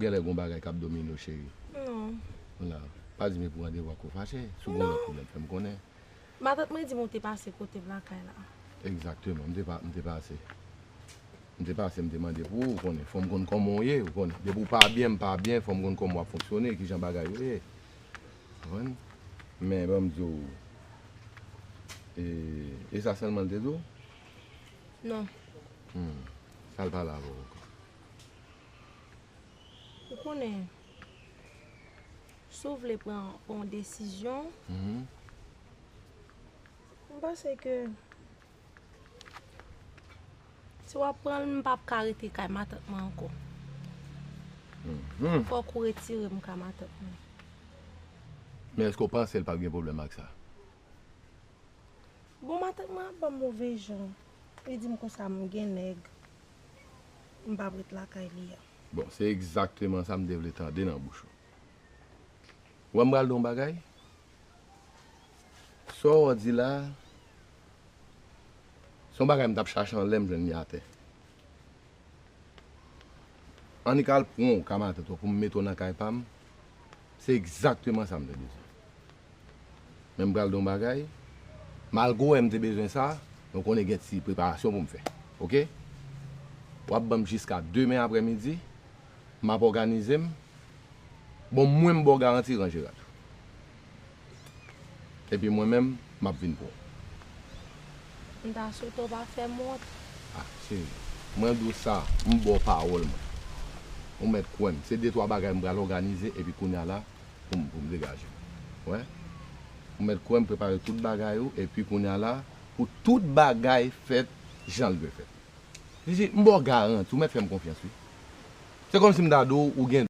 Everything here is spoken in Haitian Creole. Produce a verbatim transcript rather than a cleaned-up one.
Genlè gon bagay k ap domine w, cheri. Non. Vwala. Pa di m e pou randevou ak ou fache. Si w gen lòt pwoblèm, fè m konnen. Matant mwen di m ou te pase kote m lakay la. Egzakteman. M te pa, m te pase. M te pase, m te mande pou ou, ou konnen. Fò m konn kòman w ye, ou konnen. Depi w pa byen, m pa byen, fò m konn kòman w ap fonksyone, kijan bagay yo ye. Konprann? Men, ban m di w, e, e sa sèlman l te di w? Non. Hmm. Sa l pale avè w ankò? Ou konnen, si w vle pran, pran yon desizyon, mhm, m panse ke si w ap pran l, m p ap ka rete kay matant mwen ankò. Mhm. Fòk ou retire m kay matant mwen. Men èske w panse l p ap gen pwoblèm ak sa? Bon, matant mwen ap ban m move jan. Li di m konsa m gen nèg. M p ap ret lakay li a. Bon, se egzakteman sa m te vle tande nan bouch ou. Ou wè m pral di w yon bagay? Sa w di la, se yon bagay m t ap chache anlè m jwenn li atè. Annik al pran w ka matant ou pou m mete w nan kay pa m. Se egzakteman sa m te bezwen. Men m pral di w yon bagay. Malgre w wè m te bezwen sa, men w konnen gen ti preparasyon pou m fè. Oke? W ap ban m jiska demen aprèmidi. M ap òganize m. Bon, mwen m ba w garanti ranje rad ou. Epi mwen menm, m ap vin pran w. M ta swete w pa fè m wont. Ah, cheri, mwen di w sa, m ba w pawòl mwen. Ou mèt kwè m. Se de twa bagay m pral òganize, epi kounye a la, pou m, pou m degaje m. Wè? Ou mèt kwè m prepare tout bagay ou, epi kounye a la, pou tout bagay fèt jan l dwe fèt. Gigi, m ba w garanti, ou mèt fè m konfyans, wi. Se kòmsi m ta di w, ou gen